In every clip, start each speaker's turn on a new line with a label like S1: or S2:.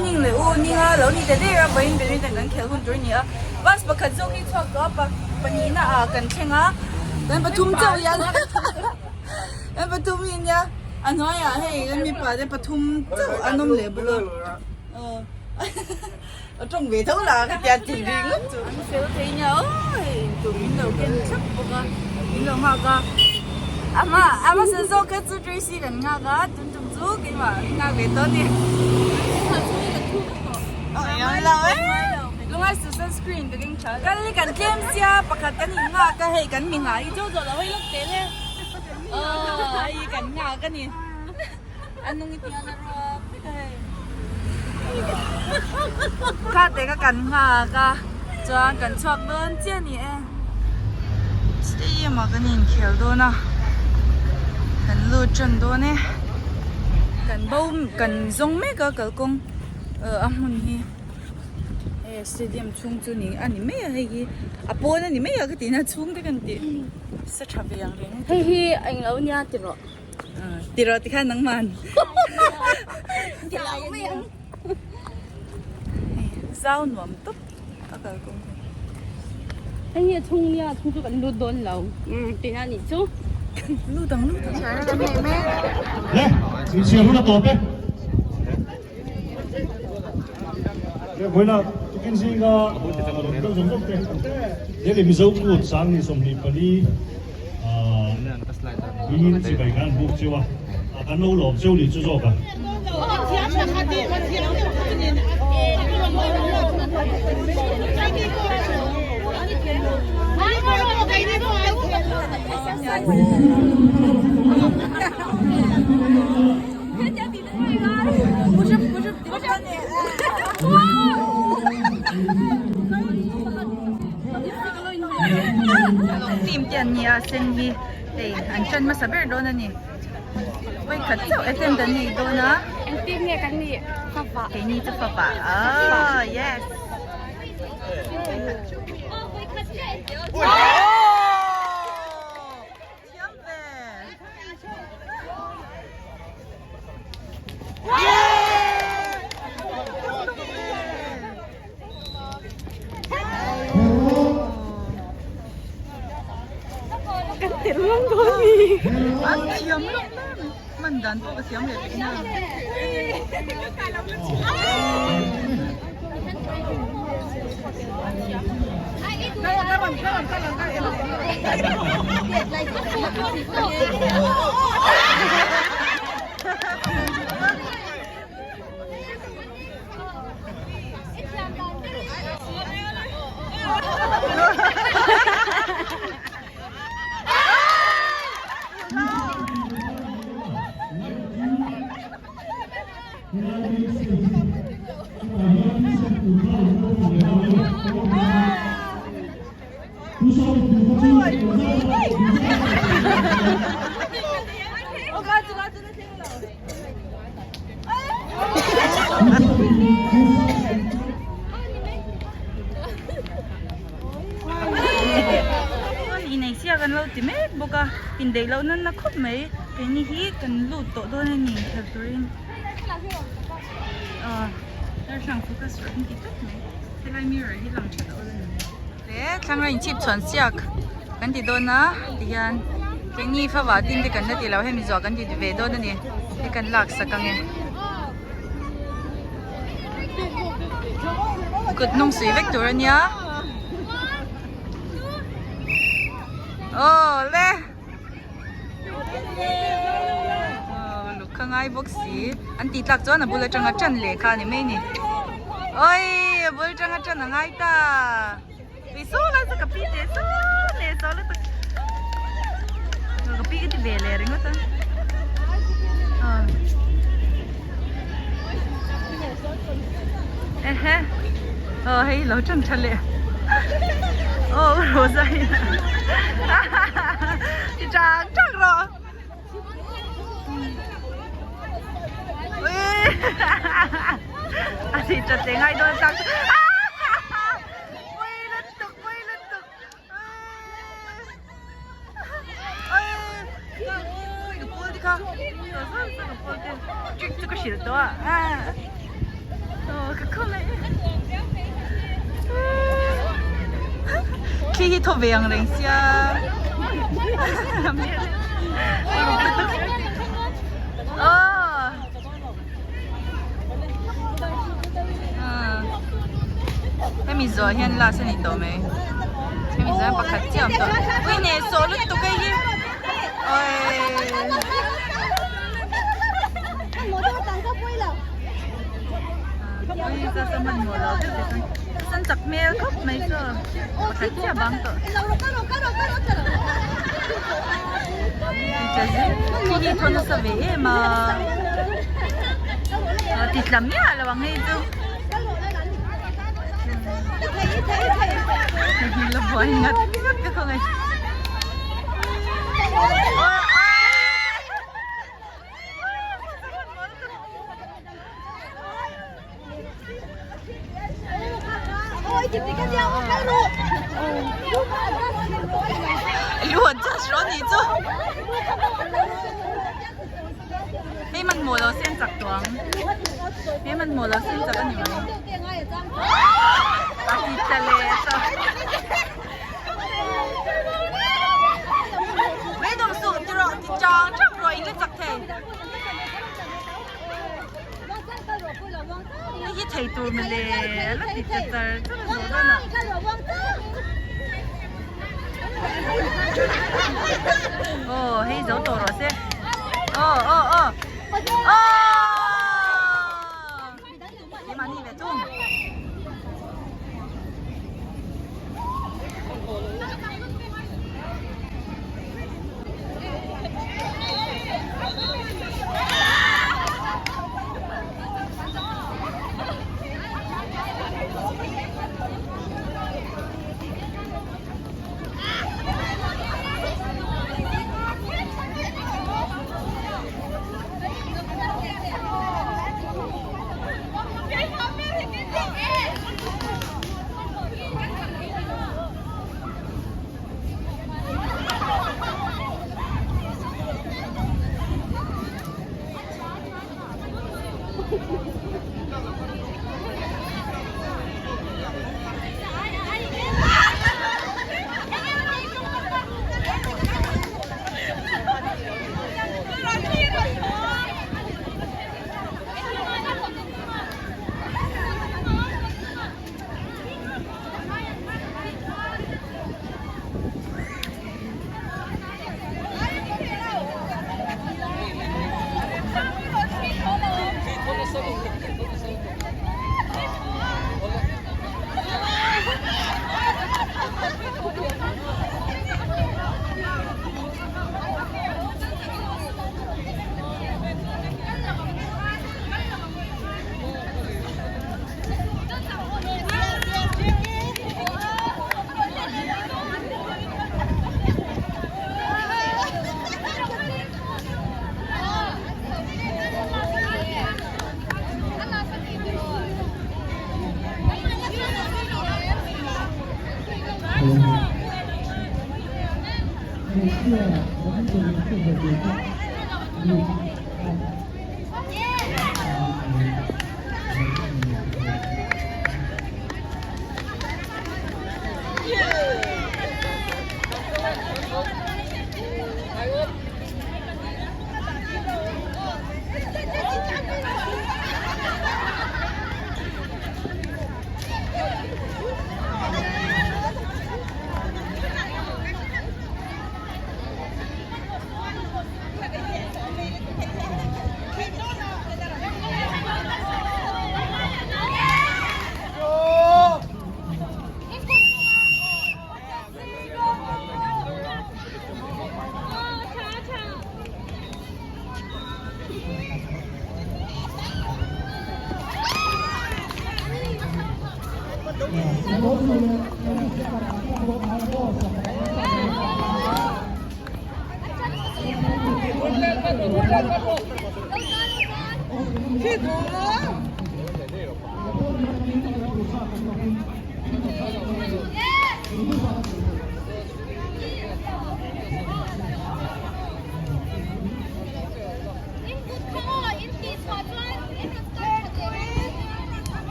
S1: morning le u ninga lo ni ta der a vawiin badminton kan khelh hun tur a ni a bus pakhat zawk hi chhuak tawh a pa pahnihna ah kan thleng a kan pathum chauh hian kan pathum hi nia a hnuaiah hei kan mipa te pathum chauh an awm leh bawk a a tawng ve tho la ka tia tih ri ngawt chu an fel thei nia aw hei intur min lo ken thlap bawk a min lo nghak a ama a hmasa zawk kha chu Tracy kan nghak a tun tum chu keimah an nghak ve tawh a ni lungai su sunscreen ka keng tha kal hi kan tlem sia pakhat kan in nghak a hei kan mi nghah hi chu zawh lo hei lawk teh le aw hei kan nghak a ni. Anung i tiang a ruak vek a hei. Kha te ka kan nghak a chuan kan chhuak dawn chiah a ni e. Stadium ah kan inkhel dawn a kan lut tan dawn e. Kan bo kan zawng mek a kalkawng a hmun hi hei stadium chhung chu ni a ni mai a hei hi a pawn a ni mai a ka tihna chhung te kan tih sa tha ve ang reng.
S2: Hei hi englo nia ti rawh.
S1: Ti rawh tikhan nangman.
S2: Ti lo mai ang.
S1: Zau nuam tawp a kal kawng hi.
S2: Hei hi a chhung nia a chhung chu kan lut dawn lo. Tihna a nih chu.
S1: Lut ang lut ang.
S3: Le, inchhiar hun a tawp e. Le, vawiina tukin zinga rawn kal zawng zawng te. Delhi Mizo Kut Sangni 24 Hmingin chibai khan an buk cheu a, kan lo lawm cheu nih chu zawk a.
S1: Team te an ni a sen hi hei an tan hmasa ber dawn a ni vawikhat chauh attempt an nei dawn a
S2: Engtin nge kan nih fapa
S1: keini chu fapa ah yes Thiam ve.
S2: Kan tel mang dawn ni.
S1: An thiam lawk hle mai. Man dan pawh ka thiam leh tih na. Inei siak an lo ti mek bawk a indaih loh nana khawp mai keini hi kan lut tawh dawn a ni inkhel turin aw darthlalang focus rawh an ti tlat mai helai mirror hi lang tha loh a ni le thlangra inchhip chhuan siak kan ti dawn a tihian keini fava tin te kan la ti lo hemi zuah kan ti ve dawn a ni hei kan lak sak ang e kut hnung suih vek tur a nia. Aw le aw luk kha ngai bawk si an tih tlak chuan a bul atanga tan leh kha a ni mai a ni oi a bul atanga tan a ngai ta ui saw lai saw ka pi teh saw leh saw lutuk ka pi ka ti ve leh ringawt a aw ehe aw hei lo tan tha leh aw rosa hi ti chang chang rawh ui a ti chat leh ngai dawn tak pui lutuk pui lutuk ui ka pawl te kha ka pawl te trick chu ka hrilh tawh a. Thli hi thaw ve ang reng sia. Hemi zawh hian last a ni tawh mai. Hemi zawh hian pakhat chiah a awm tawh. Ui neh sawh lutuk hei hi. San chak hmel khawp mai chu pakhat chiah bang tawh khi hi thaw nasa ve em a ti tla miah lo ang hei chu la buai ngat ngat ka khawngaih. Lu adjust rawh ni chu hei hmanhmawh lo sen chak tawh ang hei hmanhmawh lo sen chak a ni mai a ti tla leh tawh. Beidawng suh ti rawh ti chang chang rawh in la chak thei. Hei hi thei tur mawle la ti ta char char a zawh dawn ah. Aw hei zo tawh rawh se. Aw aw aw aw. Keimahni ve thung.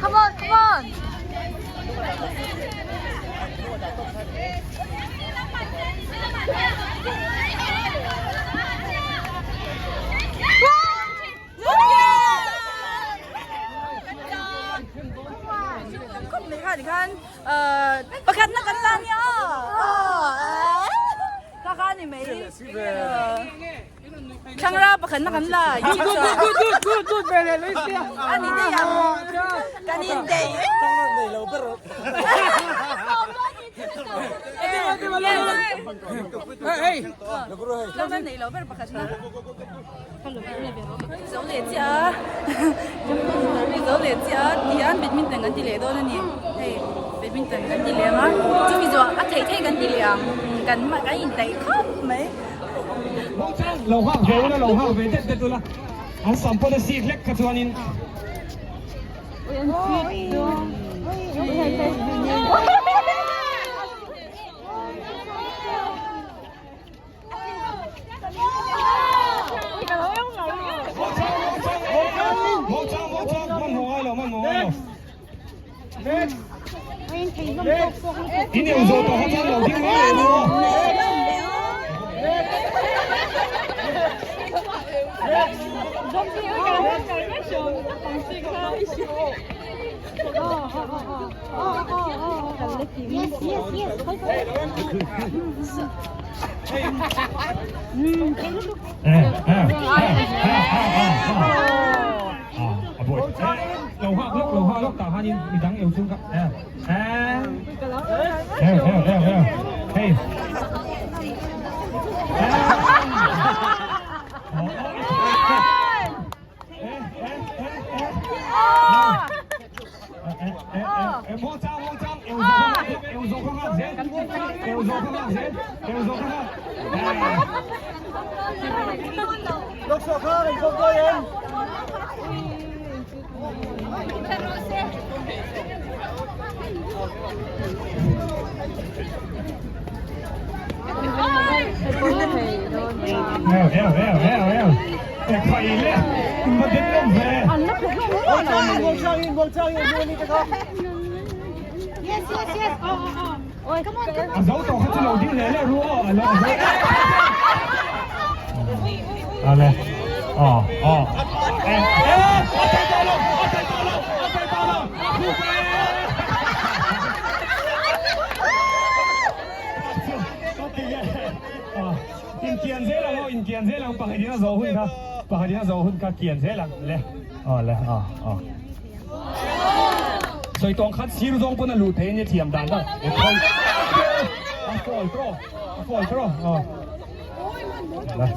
S1: Come on, come on. Pakhat na kan la nia ka ka ni mai Thlangra pakhat na kan la ani dei ang kan in dei Thlangra nei lo ber pakhat na Zo leh chiah a zo leh chiah a ti hian badminton kan ti leh dawn a ni hei badminton kan ti leh ang a chumi zawh a theih theih kan ti leh ang kan kan indaih khawp mai.
S4: Lo nghak ve ula lo nghak ve det det ula an sam pawn a sik hlek kha chuanin. In eu zo tawh kha chuan lo ding mai leh maw? Lo hak lawk lo hak lawk tah khanin midang eu chung ka eu eu eu eu hei A zo tawh kha chu lo ding leh leh ru aw a lo a zo Ale aw aw eh eh a thei tawh lo a thei tawh lo a thei tawh lo a khu ve Inkian zel ang aw inkian zel ang pakhat in a zo hun kha pakhat in a zo hun kha kian zel ang le aw le aw aw Sawi tawng khat sir zawng pawn a luh thei ania thiam dan tak e khawi a fall tawh a fall tawh aw la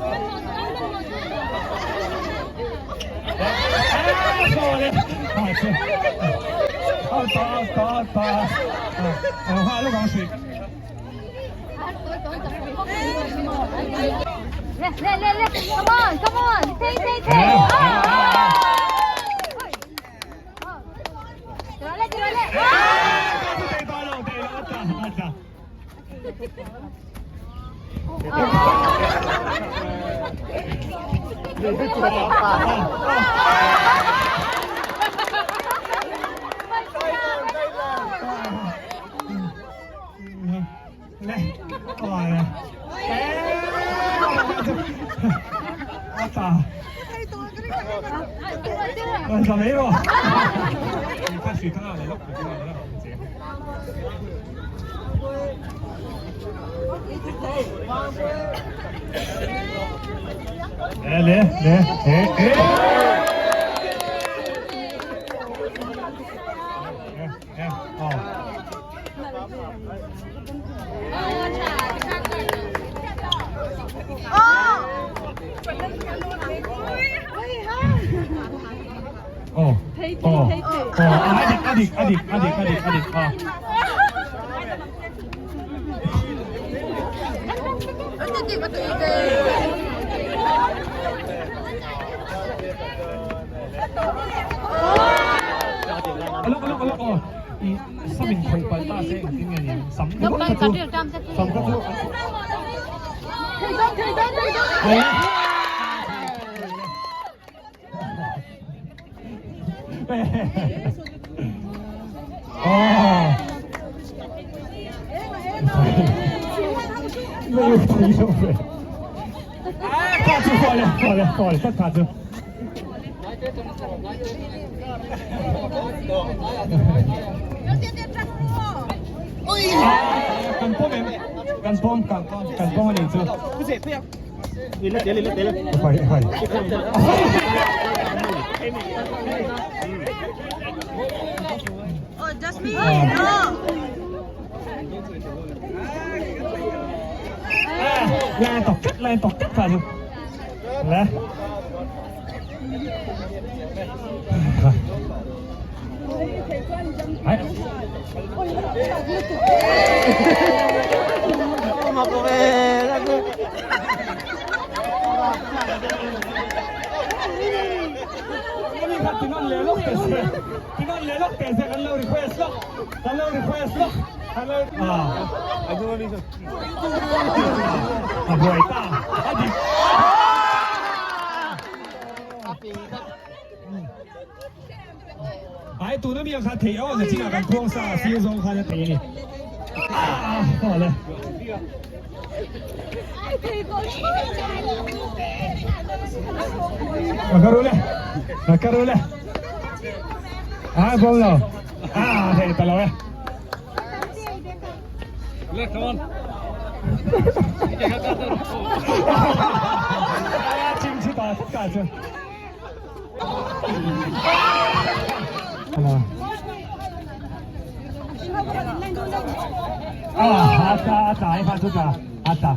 S4: a ta ta ta a ha lo gang sui
S5: Le le le le come on come on take take take
S4: I sam in khawih palh ta se engtin nge ni ang? Sam ringawt kha chu sam kha chu Kan pawm em? Kan pawm kan kan pawm a nih chu. Lan tawk chat lan tawk chat kha chu. Le. Ai. Ai tuna mi ang kha thei aw na chinah kan khuang sa sir zawng khan a thei a ni. Ah le. Ka ru le. Ka ru le. Ah bom lo. Ah thei ta lo e. Le come on. Chim chi ta ka chu. A tlai kha chu tla a tla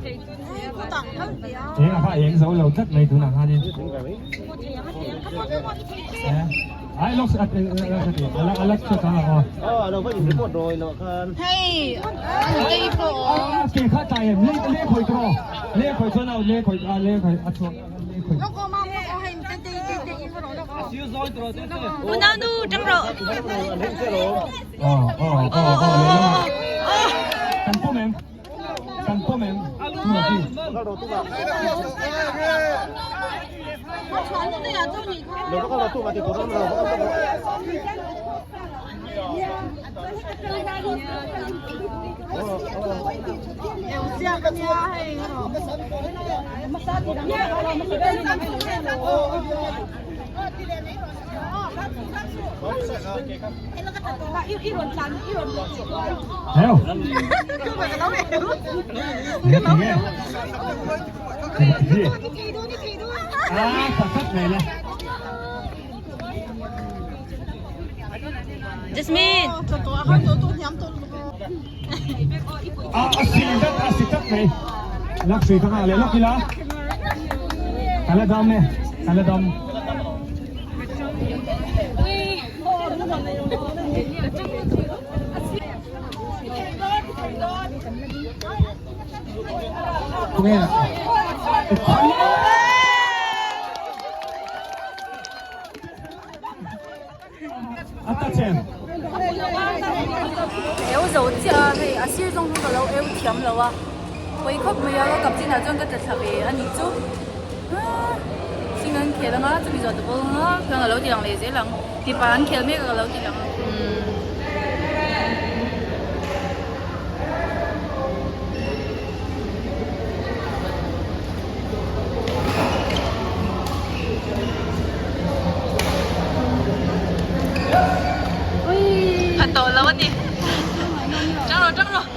S4: eng a kha eng zo lo tlat mai tunah khanin ai lok a lak chu chang aw ke kha tlai em le le khoi tro le khoi chuan au le khoi a le khoi a chuak Kan pawm em? Kan pawm em? Heo. À, thật này nè.
S1: Jasmine.
S4: A a si dat a si tak mai. Lak sui ka nga le lak ila. Kala dam e. Kala dam. Tunge. A ta chen.
S1: Eu zo chiah a hei a sir zawng chu ka lo eu thiam lo a pawi khawp mai a ka kap chinah chuan ka tla thla ve a nih chu thing an khel anga chumi zawh te pawh anga chuan ka lo ti lang leh zel ang mipa an khel mek a ka lo ti lang umm. A tawh lo a ni. Tang rawh tang rawh.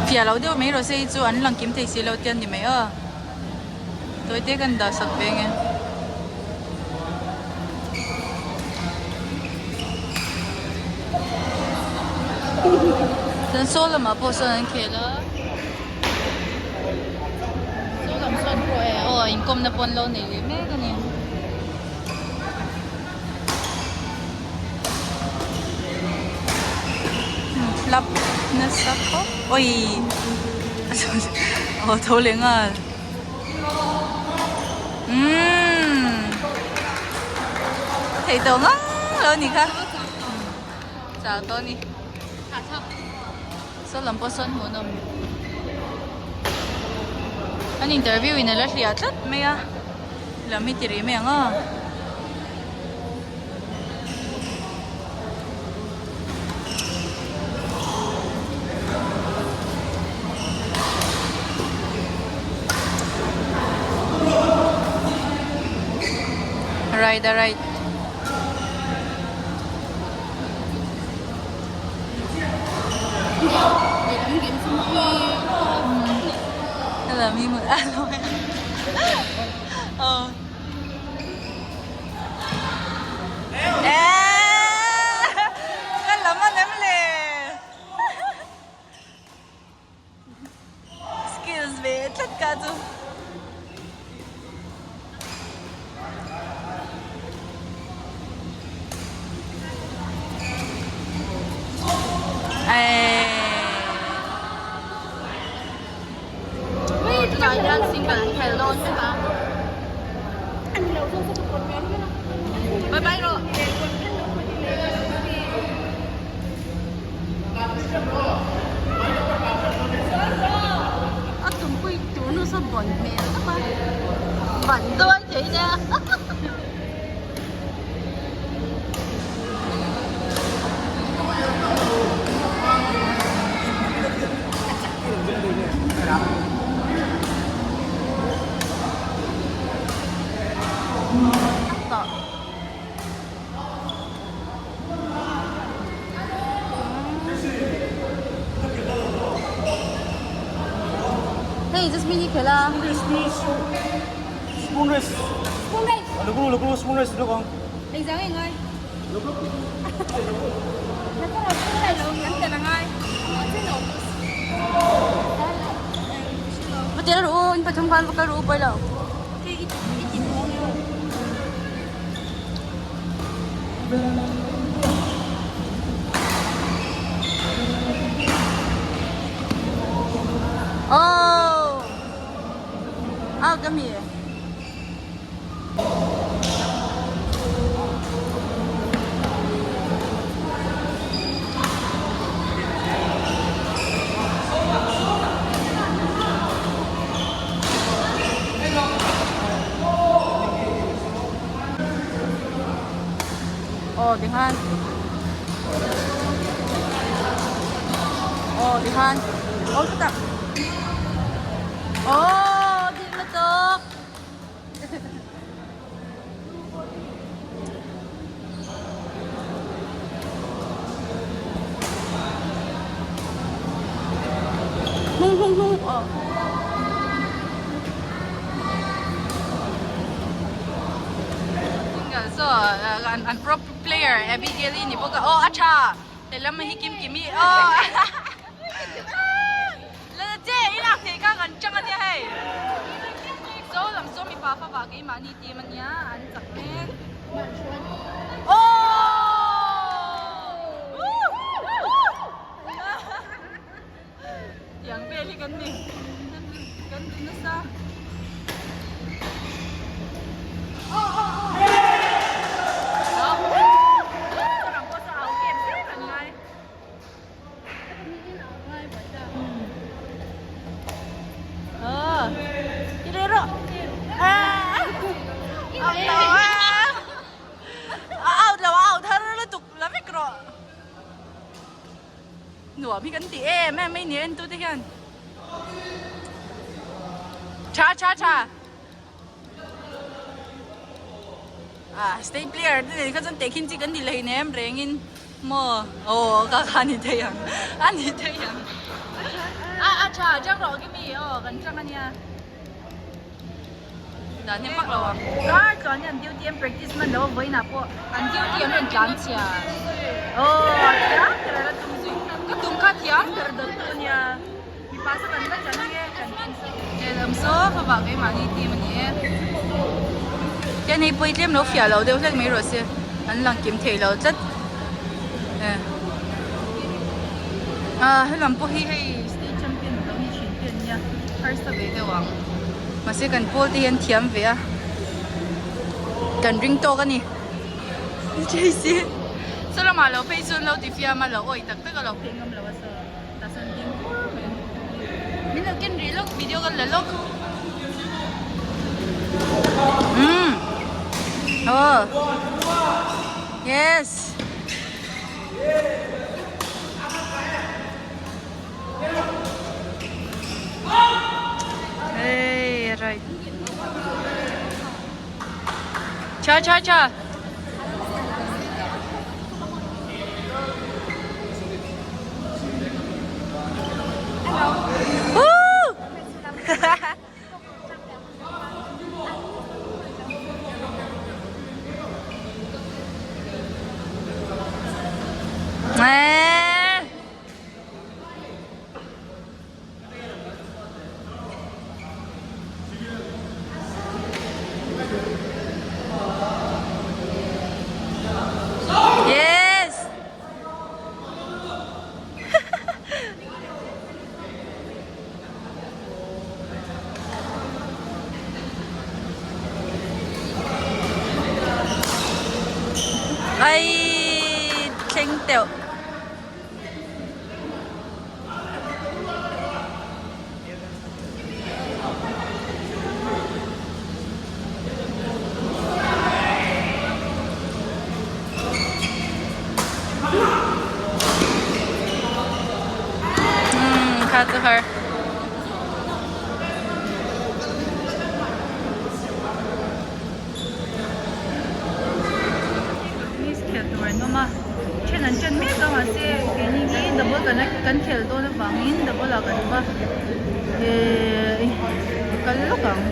S1: Fiah lo deuh mai rawh se hi chu an lang kim thei si lo te a ni mai a. Tawi te kan dah sak ve nge. Chuan saw lamah pawh sawn an khel a. Saw lam sawn pawh e aw inkawmna pawh an lo nei leh mek a ni. Club. Nasa khawp awii aw tho leh nghal umm thei tawh ngang lo ni kha chak dawn ni saw lam pawh sawn hmuh nawm an interview in a la hliah tlat mai a lam hi ti rih mai ang aw. Right a right. Hello. Ka lam a nem le skills ve tlat ka chu Tunah hian single an khel dawn vek a. Bye bye rawh. A tumpui tur nu saw bawn hmel tak a. Ban dawn thei nia. Hey, just mini khela.
S3: Spoon race.
S2: Spoon race.
S3: Lukru lukru spoon race lukong.
S2: Anh dáng anh ơi.
S1: Patira ru, in pathum khan vakal ru poi lo. Oh. Out ka mi. Aw tikhan aw tikhan aw chutah aw dik lutuk. Hnung hnung hnung aw. So an an pro player Abigail i ni bawk a aw a tha helam hi kim kimi aw La che i lak thei kha kan chang ania hei. So lam saw mipa fa vah keimahni team ania an chak mek. Aww! Tiang vel hi kan ni. Kan ni nasa. Nuam hi kan ti em em mai ni en tu te hian tha tha tha ah state player te nen kha chuan tehkhin chi kan ti hleinem rengin Maw? Aw ka kha ni thei ang a ni thei ang a a tha chang rawh khi mi aw kan chang ania dan hi vak lo ang kar chuan hian duty an practice hman lo a vawiinah pawh an duty an rawn tlan chhia aw a thiam ber a la tum zui ka tum kha thiam ber dawt tu ania mipa saw kan la chan ange kan lehlam saw favah keimahni team a ni e hian hei pawi tlem lo fiah lo deuh hlek mai rawh se an lang kim thei lo tlat e. Ah helam pawh hi hei state champion lo ni thin te an nia harsa ve deuh ang mahse kan pawl te hi an thiam ve a kan ring tawk a ni JC saw lamah lo phei chuan lo ti fiam a lo awih tak tak a lo phei ngam lo a saw tah sawn ding kur mai min lo ken rih lawk video ka la lawk umm aw yes. Hey, right. Cha cha cha. Woo! Yes! Ai thleng teuh. Kha chu har. Tennis khel tur an awm a, then an ṭan mek a mahse keini hi double kan kan khel dawn avangin double ah kan va ehh kal lawk ang.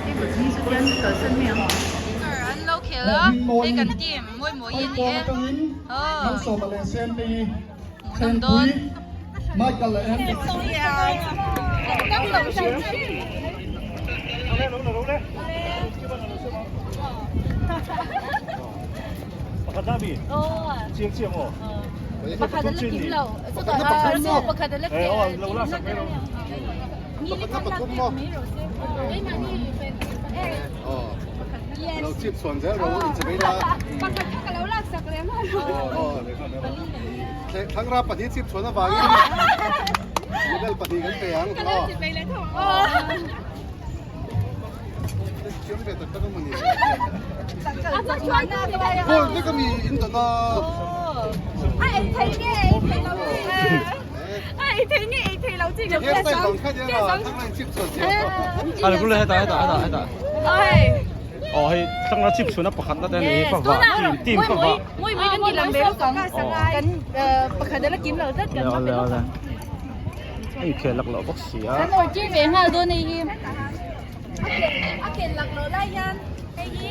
S1: Table tennis chu tian kalsan mai ang. An lo khel a, hei kan team mawi mawi a ni e. Aw. Hmuhnawm dawn.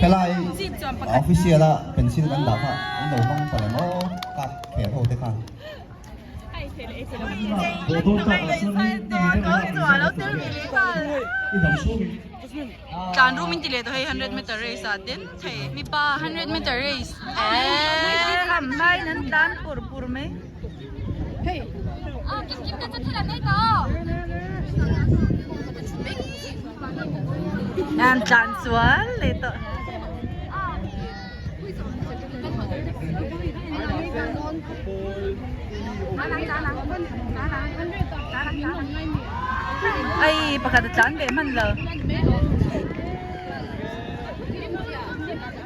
S6: Helai official a pencil kan dah kha an lo hmang palh em aw ka khel ho te khan.
S1: Tlan rum in ti leh tawh hei 100 meter race ah den thei mipa 100 meter race eee lam laiin an tlan pur pur mai an tlan sual leh tawh. Ai pakhat a tlan ve hman lo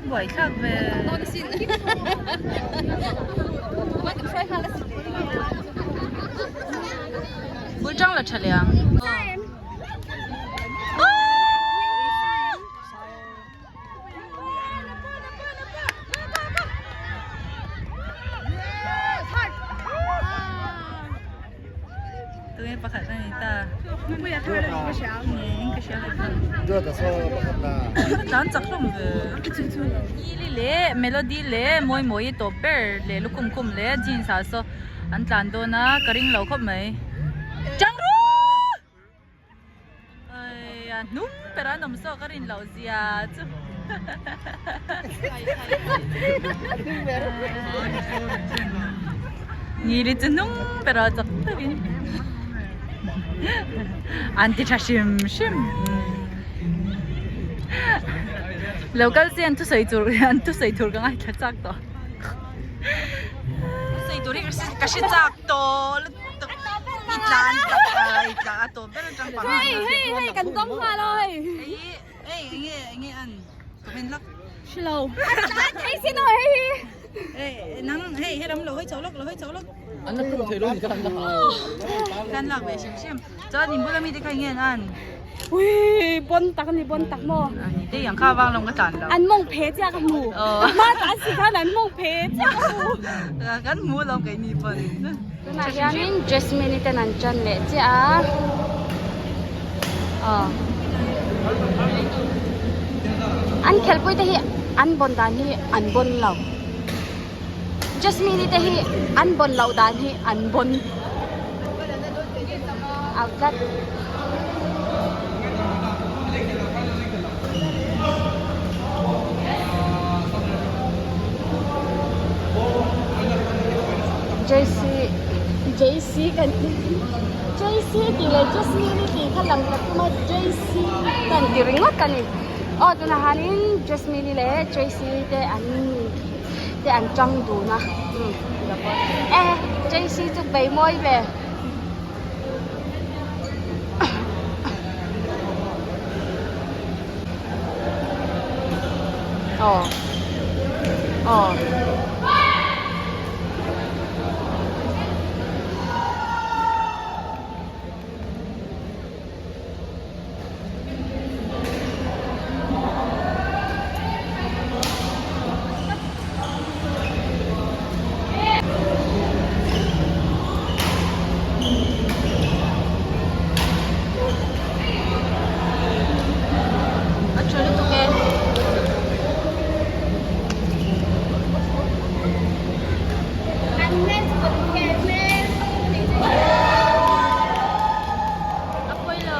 S1: buai thlak ve bul tang la tha leh ang. Tunge pakhat a ni ta. Tlan chak hlawm ve. Ili leh Melody leh Mawi Mawi tawp ber leh lukhum khum leh jeans ah saw an tlan dawn a ka ring lo khawp mai. Changru! Ai a hnung ber an awm zawk a rin loh zia chu. Ngili chu hnung ber a chak takin an ti tha hrim hrim. Lo kal se an thusawi tur an thusawi tur ka ngaithla chak tawh. Thusawi tur hi ka hre chak tawh lutuk. I tlan tak a i tlan a tawp ber atang panga.
S2: Hei hei hei kan dawng nghal aw hei.
S1: Hei enge enge an comment lak.
S2: Hrelo. A thei sin aw hei hi.
S1: Hei nang hei helam lo hawi chho lawk lo hawi chho lawk.
S7: An la tum thei lo ni kha an la
S1: Kan lak ve hrim hrim. Chuan in bula mite kha enge an an.
S2: Ui bon tak ani bon tak maw.
S1: Ani te yang kha vang lawng ka tlan lo.
S2: An mawng phe chiah ka hmu. Ma tlan si khan an mawng phe chiah ka hmu.
S1: Kan hmu lawm kei ni pawn.
S2: Tunah hianin Jasmine-i ten an tan leh chiah a. Aw. An khelpui te hi an bawn dan hi an bawn lo. Jasmine-i te hi an bawn loh dan hi an bawn. Au tlat. JC JC kan ti JC tih leh Jasmine tih kha lang tak tum a JC kan ti ringawt a ni aw tunah hianin Jasmine leh JC te an te an tang dun a e JC chu bei mawi ve. Aw aw.
S1: A tha lutuk e. A pawi lo.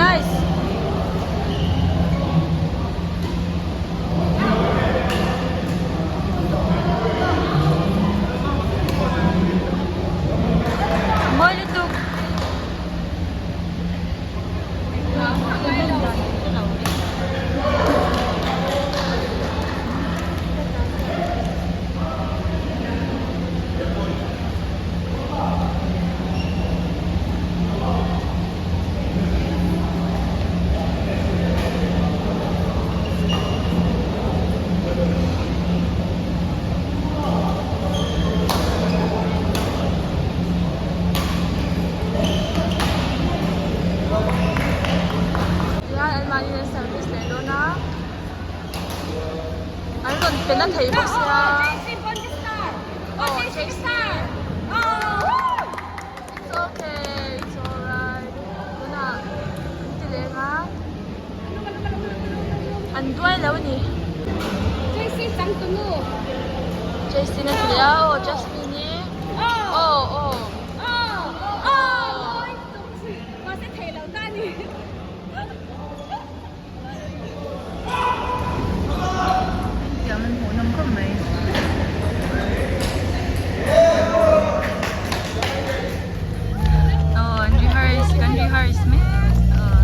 S1: Nice. Mawi lutuk. Tihian an mahni an service leh dawn a an rawn pe na thei bawk sia aw it's okay it's alright tunah an ti leh ang a an duai lo a ni Jason a ti leh a aw Jasmine i aw aw. Tiang an hmuh nawm khawp mai. Aw an rehearse kan rehearse mek aw.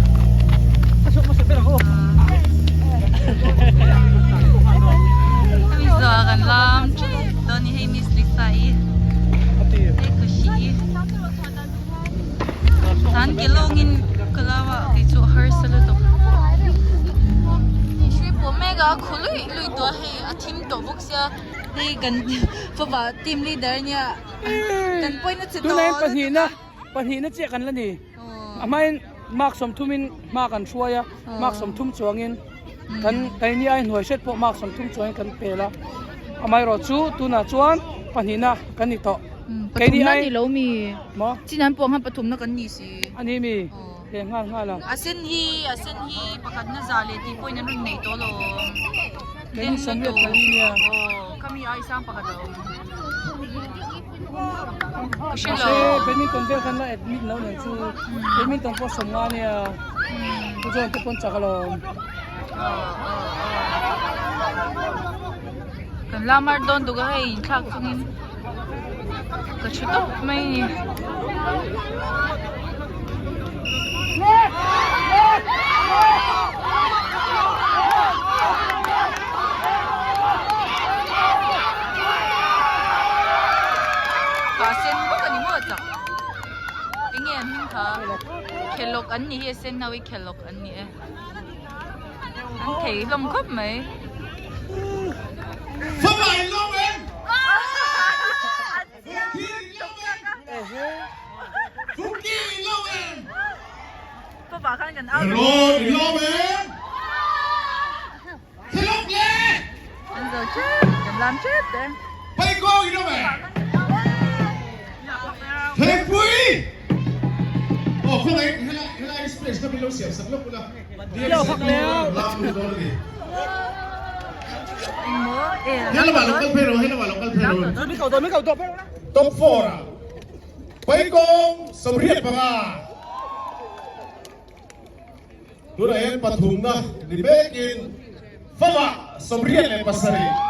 S1: Hemi zawh ah kan lam tep dawn ni hei Miss Lisa i hei Khushi i. Tan ke lawngin ka lau a kei chu a harsa lutuk. Hei hrui pawh mek a khu luih luih tawh a hei a thim tawh bawk sia Hei kan fapa team leader ania kan point a che tawh.
S7: Tunah hian pahnihna pahnihna chiah kan la ni. A hmain mark sawmthumin hma kan hruai a, mark sawmthum chuangin kan keini ai hnuai hret pawh mark sawmthum chuangin kan pel a. Amaherawh chu tunah chuan pahnihna kan ni tawh. Keini
S1: Pathumna
S7: ai
S1: ni lo mi.
S7: Maw?
S1: Chin an pawh khan pathumna kan ni si.
S7: A ni mi? He nghal nghal a.
S1: A sen hi a sen hi pakhatna za leh tih pawhin an rawn nei tawh lo.
S7: Keini sawmriat pali nia.
S1: Aw khami ai sang pakhat a awm. Ka hre lo.
S7: Mahse badminton vel khan la admit lo nen chu badminton pawh sawm nga nia. Chu chuan te pawn chak alawm.
S1: Kan la mar dawn tuk a hei inthlak chungin ka thu tawp mai a ni. Ka sen bawk a ni maw chak enge an hming kha khelawk an nih hi a sen ho hi khelawk an ni e. An thei hlawm khawp mai. An zo tep kan lam tep te.
S8: Top 4 ah Paikawng 85 tunah hian pathumna ni mekin Fama 87.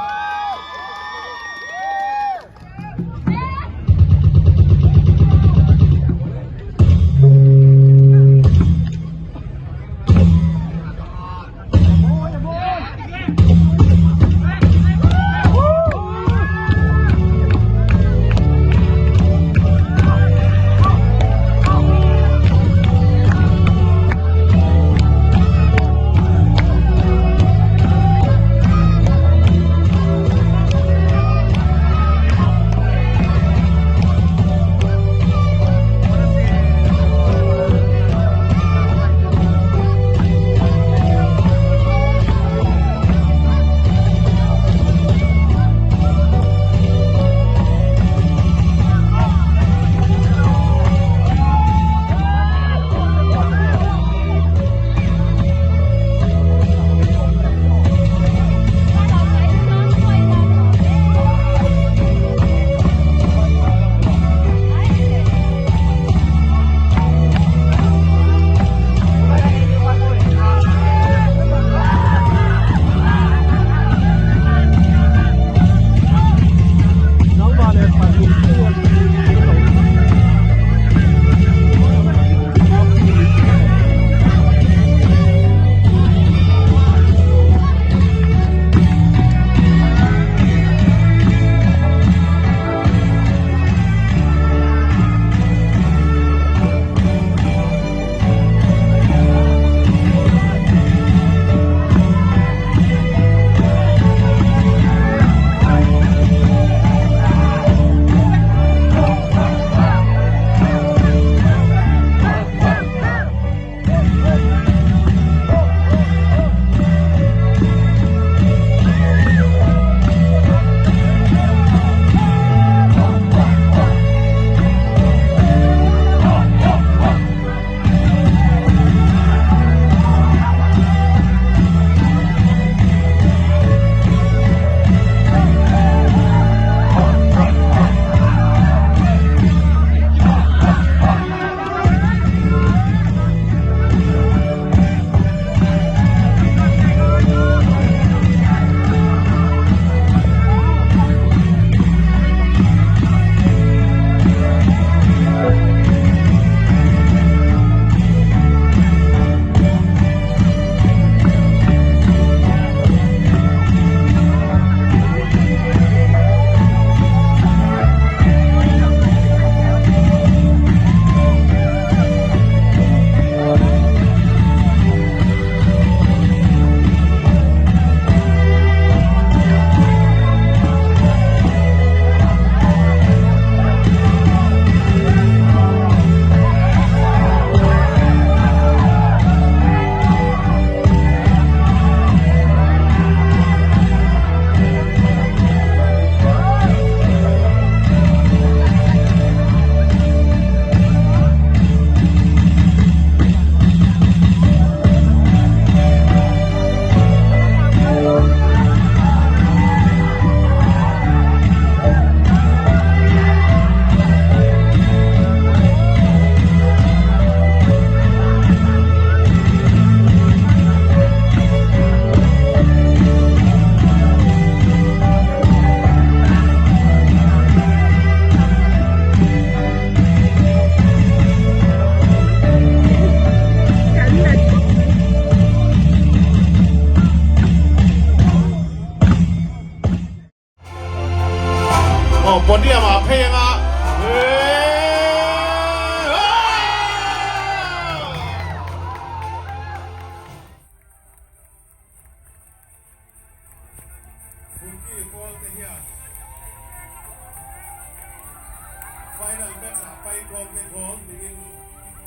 S8: Final match ah Paikawng te goal tiin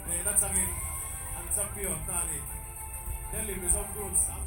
S8: hnehna changin an champion ta a ni. Delhi Mizo Group sang.